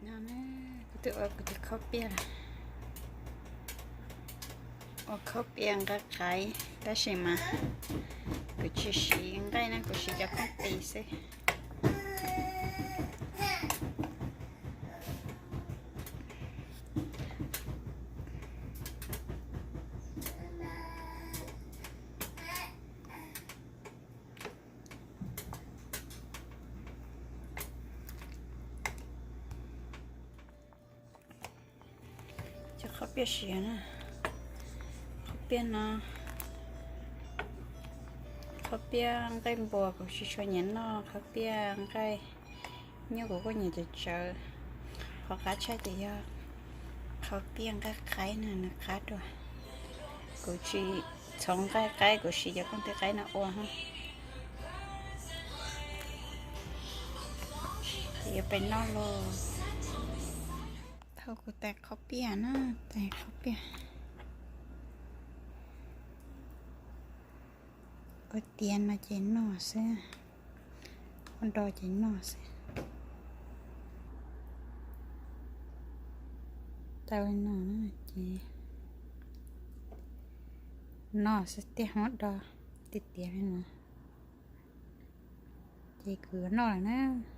No na, kuv twb ua kuv cov khaub piaj lawm. Ua khaub piaj nqaij qaib, tab sis mas kuv tsis siv nqaij na, kuv siv cov khoom tis xwb. Cov khaub piaj siav na, khaub piaj no, khaub piaj nqaij npua kuv tsis tshua nyiam noj, khaub piaj nqaij nyuj kuv kuj nyiam tsawv tsawv. Qhov qab tshaj ces yog khaub piaj nqaij qaib na, nws qab dua. Kuv tsis txhoov nqaij qaib, kuv siv cov khoom tis qaib no ua. Ces yuav pem noj lauj. Thaum kuv tais khaub piaj na, tais khaub piaj ua tiav no ces noj xwb, ua do ces noj xwb. Tau li no ces noj xwb, tiaj hmob do tiag tiag li no. Ces kuv yuav noj lawm na.